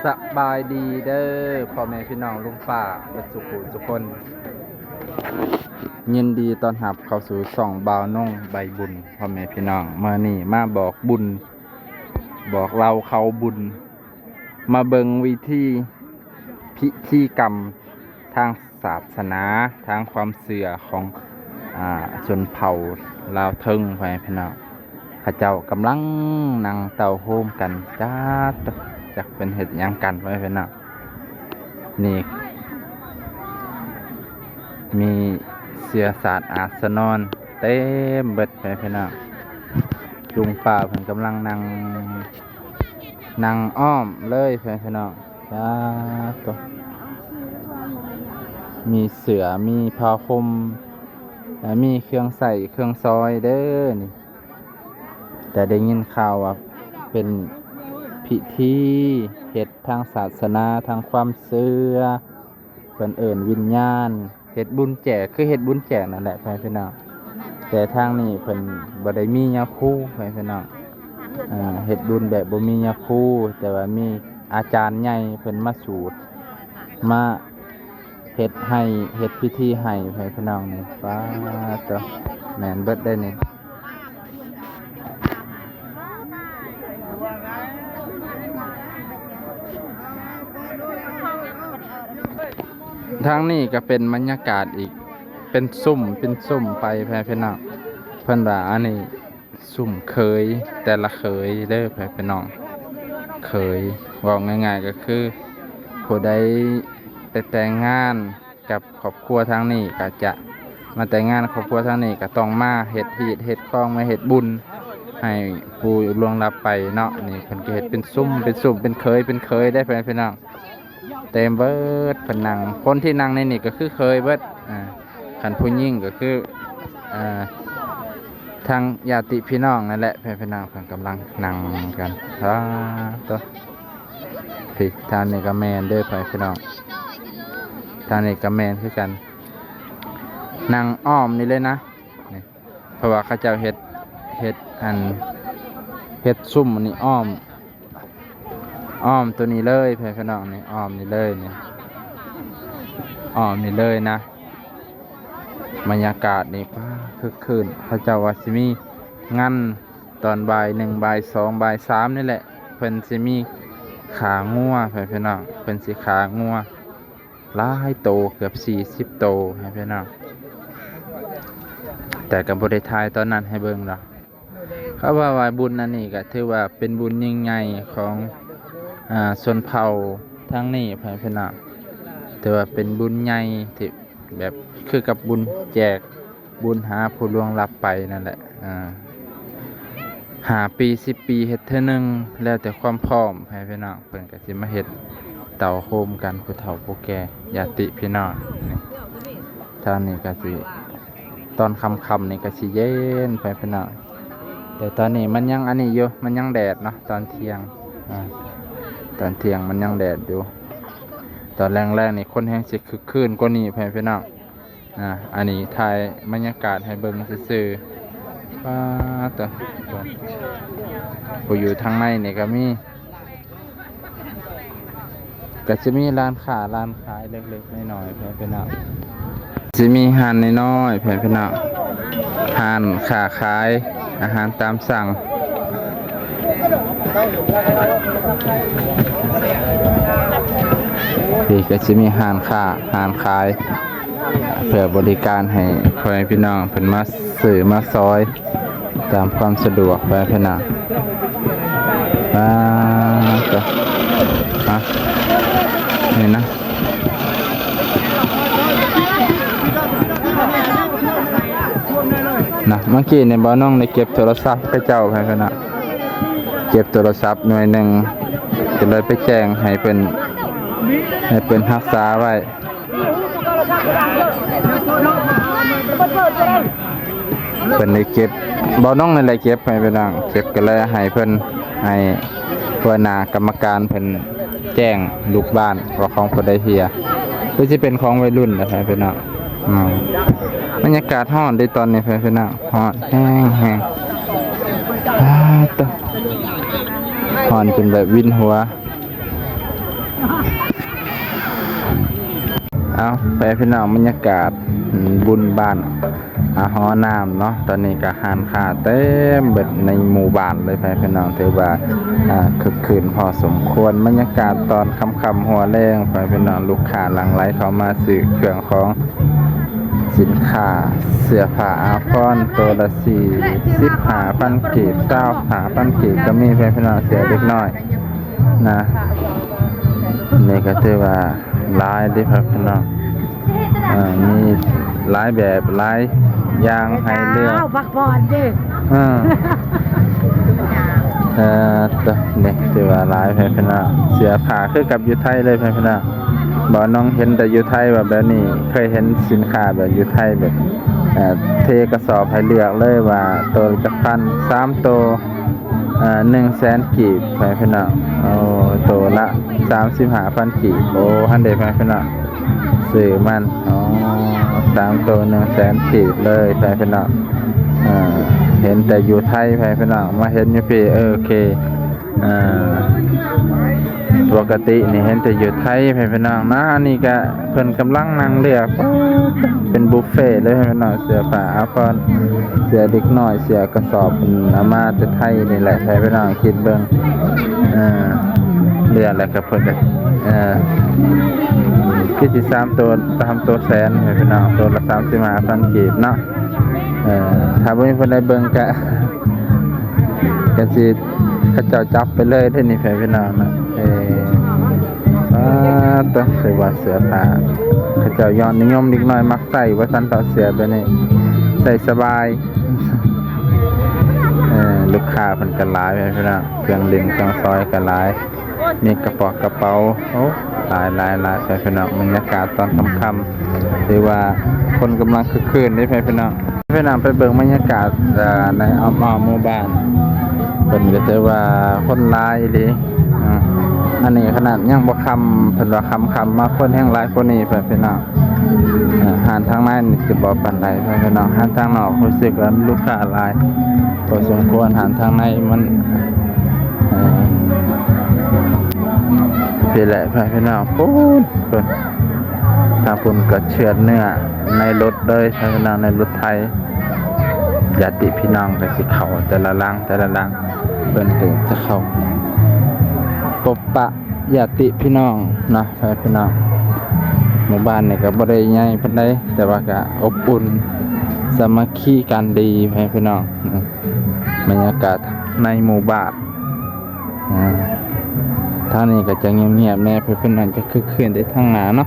ສະບາຍດີເດີ ພໍ່ແມ່ພີ່ນ້ອງລຸງປ້າເບິດສູ່ຜູ້ສູ່ຄົນ, ຍິນດີຕ້ອນຮັບເຂົ້າສູ່ຊ່ອງບ່າວນົງໃບບຸນ. ພໍ່ແມ່ພີ່ນ້ອງ ມື້ນີ້ມາບອກບຸນ ບອກເລົ່າເຂົ້າບຸນ, ມາເບິ່ງວິທີພິທີກຳທາງສາສະໜາ ທາງຄວາມເຊື່ອຂອງ ອາ ຊົນເຜົ່າລາວເທິງ ພໍ່ແມ່ພີ່ນ້ອງ. ເຂົາເຈົ້າກຳລັງນັ່ງເຕົ້າໂຮມກັນ ຈັກ ຈັກເພິ່ນເຮັດຫຍັງກັນ ພໍ່ແມ່ພີ່ນ້ອງ. ນີ້ມີເຊື້ອຊາດອາດສະໜອນເຕັມເບິດ ພໍ່ແມ່ພີ່ນ້ອງ. ລຸງປ້າເພິ່ນກຳລັງນັ່ງ ນັ່ງອ້ອມເລີຍ ພໍ່ແມ່ພີ່ນ້ອງ. ສາທຸ ມີເສື້ອ ມີຜ້າຫົ່ມ ແລະ ມີເຄື່ອງໃຊ້ເຄື່ອງສອຍເດີນີ້. ແຕ່ໄດ້ຍິນຂ່າວວ່າເປັນພິທີເຮັດທາງສາສະໜາ ທາງຄວາມເຊື່ອ ເພິ່ນເອີ້ນວິນຍານ ເຮັດບຸນແຈກ ຄືເຮັດບຸນແຈກນັ້ນແຫຼະ ພໍ່ແມ່ພີ່ນ້ອງ. ແຕ່ທາງນີ້ເພິ່ນບໍ່ໄດ້ມີຍາຄູ ພໍ່ແມ່ພີ່ນ້ອງ, ເຮັດບຸນແບບບໍ່ມີຍາຄູ ແຕ່ວ່າມີອາຈານໃຫຍ່ເພິ່ນມາສູດ ມາເຮັດໃຫ້ ເຮັດພິທີໃຫ້ ພໍ່ແມ່ພີ່ນ້ອງນີ້. ປາດໂທ້ ແມ່ນເບິດເດ້ນີ້. ທາງນີ້ກໍເປັນບັນຍາກາດອີກ ເປັນຊຸມເປັນຊຸມໄປ ພໍ່ແມ່ພີ່ນ້ອງ. ເພິ່ນວ່າອັນນີ້ຊຸມເຂີຍ ແຕ່ລະເຂີຍເດີ ພໍ່ແມ່ພີ່ນ້ອງ. ເຂີຍ ເວົ້າງ່າຍໆກໍຄື ຜູ້ໃດໄປແຕ່ງງານ ກັບຄອບຄົວທາງນີ້ກໍຈະມາແຕ່ງງານ ຄອບຄົວທາງນີ້ກໍຕ້ອງມາເຮັດຮີດເຮັດຄອງ ມາເຮັດບຸນໃຫ້ຜູ້ລ່ວງລັບໄປເນາະ. ນີ້ເພິ່ນກໍເຮັດເປັນຊຸມເປັນຊຸມ ເປັນເຂີຍເປັນເຂີຍໄດ້ ພໍ່ແມ່ພີ່ນ້ອງ. ເຕັມເບິດ ເພິ່ນນັ່ງ ຄົນທີ່ນັ່ງໃນນີ້ກໍຄືເຂີຍເບິດ. ອາ ຄັນຜູ້ຍິງກໍຄື ອາ ທາງຍາຕິພີ່ນ້ອງນັ້ນແຫຼະ ພໍ່ແມ່ພີ່ນ້ອງ. ເພິ່ນກຳລັງນັ່ງກັນ ສາທຸ. ພີ້ ທາງນີ້ກໍແມ່ນເດີ ພໍ່ແມ່ພີ່ນ້ອງ, ທາງນີ້ກໍແມ່ນຄືກັນ. ນັ່ງອ້ອມນີ້ເລີຍນະ ນີ້ ເພາະວ່າເຂົາເຈົ້າເຮັດ ເຮັດອັນ ເຮັດຊຸມອັນນີ້ອ້ອມ ອ້ອມໂຕນີ້ເລີຍ ພີ່ນ້ອງ. ນີ້ອ້ອມນີ້ເລີຍ ນີ້ອ້ອມນີ້ເລີຍນະ. ບັນຍາກາດນີ້ ປາ ຄຶກຄື້ນ. ເຂົາເຈົ້າວ່າຊິມີງານຕອນບ່າຍໜຶ່ງ ບ່າຍສອງ ບ່າຍສາມນີ້ແຫຼະ ເພິ່ນຊິມີຂ້າງົວ ພີ່ນ້ອງ, ເພິ່ນຊິຂ້າງົວຫຼາຍໂຕ ເກືອບສີ່ສິບໂຕ ພີ່ນ້ອງ, ແຕ່ກໍບໍ່ໄດ້ຖ່າຍຕອນນັ້ນໃຫ້ເບິ່ງດອກ. ເຂົາວ່າ ວ່າບຸນອັນນີ້ກໍຖືວ່າເປັນບຸນຍິ່ງໃຫຍ່ຂອງ ອາ ຊົນເຜົ່າທາງນີ້ ພີ່ນ້ອງ, ຖືວ່າເປັນບຸນໃຫຍ່ທີ່ ແບບຄືກັບບຸນແຈກ ບຸນຫາຜູ້ລ່ວງລັບໄປນັ້ນແຫຼະ. ອາ ຫ້າປີ ສິບປີເຮັດເທື່ອໜຶ່ງ ແລ້ວແຕ່ຄວາມພ້ອມ ພີ່ນ້ອງ. ເພິ່ນກໍຊິມາເຮັດເຕົ້າໂຮມກັນ ຜູ້ເຖົ້າຜູ້ແກ່ ຍາຕິພີ່ນ້ອງ. ນີ້ ທາງນີ້ກໍຊິ ຕອນຄ່ຳໆນີ້ກໍຊິເຢັນ ພີ່ນ້ອງ, ແຕ່ຕອນນີ້ມັນຍັງອັນນີ້ຢູ່ ມັນຍັງແດດເນາະ ຕອນທ່ຽງ. ອາ ຕອນທ່ຽງມັນຍັງແດດຢູ່, ຕອນແລງໆນີ້ຄົນແຮ່ງຊິຄຶກຄື້ນກວ່ານີ້ ພີ່ນ້ອງ. ອາ ອັນນີ້ຖ່າຍບັນຍາກາດໃຫ້ເບິ່ງຊື່ໆ. ປາດໂທ້ ຜູ້ຢູ່ທາງໃນນີ້ກໍມີ ກໍຈະມີຮ້ານຄ້າຮ້ານຂາຍເລັກໆນ້ອຍໆ ພີ່ນ້ອງ, ຈະມີຮ້ານນ້ອຍໆ ພີ່ນ້ອງ, ຮ້ານຄ້າຂາຍອາຫານຕາມສັ່ງ. ນີ້ກໍຈະມີຮ້ານຄ້າຮ້ານຂາຍ ເພື່ອບໍລິການໃຫ້ພໍ່ແມ່ພີ່ນ້ອງເພິ່ນມາຊື້ມາຊອຍຕາມຄວາມສະດວກໄປ ພີ່ນ້ອງ. ອ່າ ກໍ ອ່ະ ນີ້ນະ ນະ ເມື່ອກີ້ນີ້ບ່າວນ້ອງໄດ້ເກັບໂທລະສັບເຂົາເຈົ້າໃຫ້ເພິ່ນນະ, ເກັບໂທລະສັບໜ່ວຍໜຶ່ງ ກໍເລີຍໄປແຈ້ງໃຫ້ເພິ່ນ ໃຫ້ເພິ່ນຮັກສາໄວ້. ເພິ່ນໄດ້ເກັບ ບ່າວນ້ອງນັ້ນແຫຼະເກັບໃຫ້ພີ່ນ້ອງ, ເກັບກໍເລີຍໃຫ້ເພິ່ນ ໃຫ້ຫົວໜ້າກຳມະການເພິ່ນແຈ້ງລູກບ້ານວ່າຂອງຜູ້ໃດເຫຍ ຄືຊິເປັນຂອງໄວລຸ້ນນະພີ່ນ້ອງ. ອືມ ບັນຍາກາດຮ້ອນເດ້ຕອນນີ້ພີ່ນ້ອງ, ຮ້ອນແຮງໆ. ອາ ໂທ້ ຮ້ອນຈົນແບບວິນຫົວ. ເອົາ ໄປພີ່ນ້ອງ ບັນຍາກາດບຸນບ້ານ ອາ ຫໍນ້ຳເນາະ. ຕອນນີ້ກໍຮ້ານຄ້າເຕັມເບິດໃນໝູ່ບ້ານເລີຍ ໄປພີ່ນ້ອງ. ຖືວ່າ ອາ ຄຶກຄື້ນພໍສົມຄວນ ບັນຍາກາດຕອນຄ່ຳໆຫົວແລງ ໄປພີ່ນ້ອງ. ລູກຄ້າຫຼັ່ງໄຫຼເຂົ້າມາຊື້ເຄື່ອງຂອງ ສິນຄ້າເສື້ອຜ້າອາພອນ ໂຕລະສີ່ສິບຫ້າພັນກີບ ຊາວຫ້າພັນກີບກໍມີ ໄປພີ່ນ້ອງ. ເສື້ອເດັກນ້ອຍນະ ນີ້ກໍຖືວ່າຫຼາຍເດ້ ໄປພີ່ນ້ອງ. ເອີ ມີຫຼາຍແບບຫຼາຍຢ່າງໃຫ້ເລືອກ ເຈົ້າ ພັກຜ່ອນເດ້. ເອີ ເອີ ໂຕນີ້ຖືວ່າຫຼາຍ ໄປພີ່ນ້ອງ. ເສື້ອຜ້າຄືກັບຢູ່ໄທເລີຍ ໄປພີ່ນ້ອງ. ບໍ່ນ້ອງເຫັນແຕ່ຢູ່ໄທວ່າແບບນີ້ ເຄີຍເຫັນສິນຄ້າແບບຢູ່ໄທແບບ ເອີ ເທກະສອບໃຫ້ເລືອກເລີຍວ່າໂຕລະຈັກພັນ ສາມໂຕ ເອີ ໜຶ່ງແສນກີບ ໄປພີ່ນ້ອງ. ໂອ້ ໂຕລະສາມສິບຫ້າພັນກີບ. ໂອ້ ຫັ້ນເດ້ ໄປພີ່ນ້ອງ ຊື່ມັນ. ອໍ ສາມໂຕໜຶ່ງແສນກີບເລີຍ ໄປພີ່ນ້ອງ. ເອີ ເຫັນແຕ່ຢູ່ໄທ ໄປພີ່ນ້ອງ ມາເຫັນຢູ່ພີ້ ເອີ ໂອເຄ. ເອີ ປົກກະຕິນີ້ເຫັນແຕ່ຢູ່ໄທ ໄປພີ່ນ້ອງນະ. ອັນນີ້ກະເພິ່ນກຳລັງນັ່ງເລືອກ ເປັນບຸບເຟເລີຍ ໄປພີ່ນ້ອງ. ເສື້ອຜ້າອາພອນ ເສື້ອເດັກນ້ອຍ ເສື້ອກະສອບ ເພິ່ນເອົາມາແຕ່ໄທນີ້ແຫຼະ ໄປພີ່ນ້ອງ. ຄິດເບິ່ງ ເອີ ເລືອກແລ້ວກໍເພິ່ນກໍ ເອີ ຄືຊິສາມໂຕ ສາມໂຕແສນ ໄປພີ່ນ້ອງ ໂຕລະສາມສິບຫ້າພັນກີບເນາະ. ເອີ ຖ້າບໍ່ມີຜູ້ໃດເບິ່ງກະ ກະຊິເຂົາເຈົ້າຈັບໄປເລີຍເດ້ນີ້ ໄປພີ່ນ້ອງນະ. ເອີ ປາດໂຕ ຖືວ່າເສື້ອຜ້າເຂົາເຈົ້າຍອດນິຍົມ ເດັກນ້ອຍມັກໃສ່ວ່າຊັ້ນເຖາະ ເສື້ອແບບນີ້ໃສ່ສະບາຍ. ເອີ ລູກຄ້າເພິ່ນກໍຫຼາຍ ໄປພີ່ນ້ອງ ເຄື່ອງຫຼິ້ນເຄື່ອງຊອຍກໍຫຼາຍ. ມີກະປອກກະເປົາ ໂອ້ ຫຼາຍໆໆ ໄປພີ່ນ້ອງ. ບັນຍາກາດຕອນຄ່ຳໆ ຖືວ່າຄົນກຳລັງຄຶກຄື້ນເດ້ ໄປພີ່ນ້ອງ. ໄປພີ່ນ້ອງ ໄປເບິ່ງບັນຍາກາດ ເອີ ໃນອ້ອມໆໝູ່ບ້ານ ເພິ່ນກໍຖືວ່າຄົນຫຼາຍອີ່ຫຼີ. ອາ ອັນນີ້ຂະໜາດຍັງບໍ່ຄ່ຳ ເພິ່ນວ່າຄ່ຳໆມາຄົນແຮ່ງຫຼາຍກວ່ານີ້ ໄປພີ່ນ້ອງ. ເອີ ຮ້ານທາງໃນນີ້ຈະບໍ່ປານໃດ ພີ່ນ້ອງ. ຮ້ານທາງນອກຮູ້ສຶກວ່າລູກຄ້າຫຼາຍພໍສົມຄວນ. ຮ້ານທາງໃນມັນ ເອີ ພີ້ແຫຼະ ພີ່ນ້ອງ. ພຸ້ນ ພຸ້ນ ທາງພຸ້ນກໍເຊືອດເນື້ອໃນລົດເລີຍ ພີ່ນ້ອງ ໃນລົດໄຖ. ຍາດຕິພີ່ນ້ອງກໍຊິເຂົ້າແຕ່ລະຫຼັງ ແຕ່ລະຫຼັງ ເພິ່ນກໍຈະເຂົ້າພົບປະ ຍາດຕິພີ່ນ້ອງເນາະ ພີ່ນ້ອງ. ໝູ່ບ້ານນີ້ກໍບໍ່ໄດ້ໃຫຍ່ປານໃດ ແຕ່ວ່າກໍອົບອຸ່ນສາມັກຄີກັນດີ ພີ່ນ້ອງ. ບັນຍາກາດໃນໝູ່ບ້ານ ອາ ທາງນີ້ກໍຈະງຽບໆແດ່ ພີ່ນ້ອງ ຈະຄຶກຄື້ນແຕ່ທາງໜ້າເນາະ.